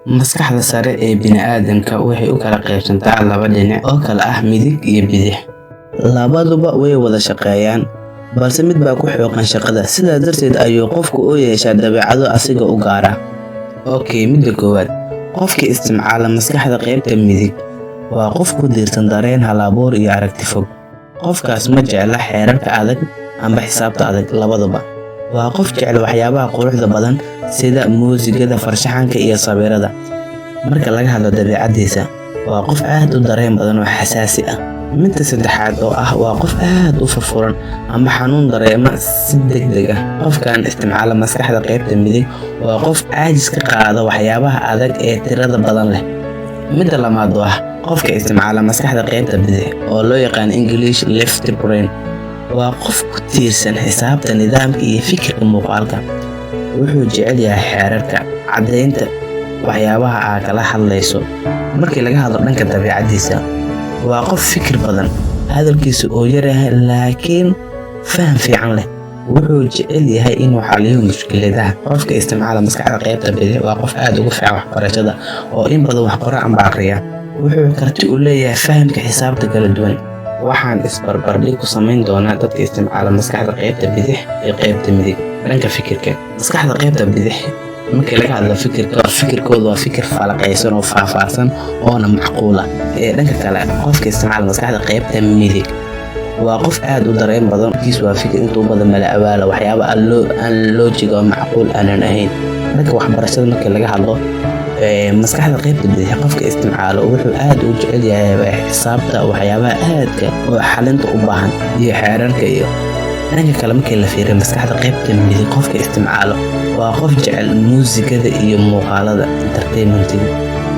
Maskaxda sare ee bini'aadamka waxay u kala qaybsantaa laba dhinac oo kala ah midig iyo bidix. Labaduba way wada shaqeeyaan, balse mid baa ku xooggan shaqada, sidaas darteed ayuu qofku u yeeshaa dabeecado asiga u gaar ah. Okay, midda koowaad, qofka isticmaala maskaxda qaybta midig waa qof ku tiirsan dareen, hal-abuur iyo aragti fog. Qofkaas ma jecla xeerarka adag amba xisaabta adag labadaba. Waa qof jecel waxyaabaha quruxda badan sida muusikada, farshaxanka iyo sawirada. Marka laga hadlo dabeecaddiisa, waa qof aad u dareen badan oo xasaasi ah. Midda saddexaad oo ah, waa qof aad u furfuran ama xanuun dareema si degdeg ah. Qofkan isticmaala maskaxda qaybta midig waa qof caajis ka qaada waxyaabaha adag ee tirada badan leh. Midda labaad oo ah qofka isticmaala maskaxda qaybta bidix, oo loo yaqaan English left brain, waa qof ku tiirsan xisaabta, nidaamka iyo fikirka muuqaalka. Wuxuu jecel yahay xeerarka, caddaynta waxyaabaha aad kala hadlayso. Markii laga hadlo dhanka dabeecaddiisa, waa qof fikir badan, hadalkiisa oo yaryahay laakiin faham fiican leh. Wuxuu jecel yahay inuu xalliyo mushkiladaha. Qofka isticmaala maskaxda qaybta bidix waa qof aad ugu fiican waxbarashada oo in badan wax qora amba akhriya. Wuxuu karti u leeyahay fahamka xisaabta kala duwan. Waxaan isbarbardhig ku samayn doonaa dadka isticmaala maskaxda qaybta bidix iyo qaybta midig dhanka fikirka. Maskaxda qaybta bidix markii laga hadlo fikirka, fikirkoodu waa fikir falaqaysan oo faahfaahsan oona macquul ah. Ee dhanka kale, qofka isticmaala maskaxda qaybta midig waa qof aad u dareen badan. Kiis waa fikir intuu badan mala awaala, waxyaabo aan logic oo macquul aanan ahayn. Dhanka waxbarashada markii laga hadlo, maskaxda qaybta bidix qofka isticmaalo wuxuu aad u jecel yahay xisaabta, waxyaabaha aadka oo xalinta u baahan iyo xeerarka. Iyo dhanka kale markii la fiiriyo, maskaxda qaybta midig qofka isticmaalo waa qof jecel muusikada iyo muuqaalada entertainmentiga.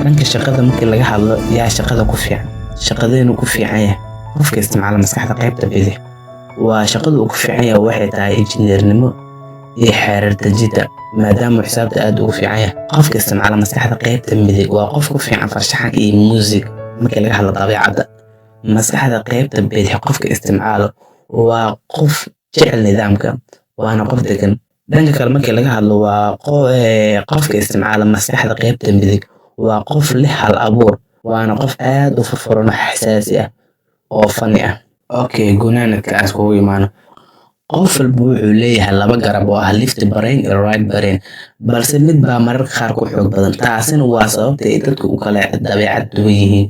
Dhanka shaqada markii laga hadlo, yaa shaqada ku fiican, shaqadeenu ku fiican yahay qofka isticmaala maskaxda qaybta bidix, waa shaqada uu ku fiican yahay waxay tahay injineernimo iyo xeerar dejinta, maadaama uu xisaabta aad ugu fiican yahay. Qofka isticmaala maskaxda qaybta midig waa qof ku fiican farshaxanka iyo muusig. Markii laga hadlo dabeecadda, maskaxda qaybta bidix qofka isticmaalo waa qof jecel nidaamka, waana qof degan. Dhanka kale markii laga hadlo, waa qofka isticmaala maskaxda qaybta midig waa qof leh hal abuur, waana qof aad u furfuran oo xasaasi ah oo funny ah. Okay, gunaanadka aan iskugu imaano, qof walba wuxuu leeyahay laba garab oo ah left brain iyo right brain, balse mid baa mararka qaar ku xoog badan. Taasina waa sababta ay dadku u kala dabeecad duwan yihiin.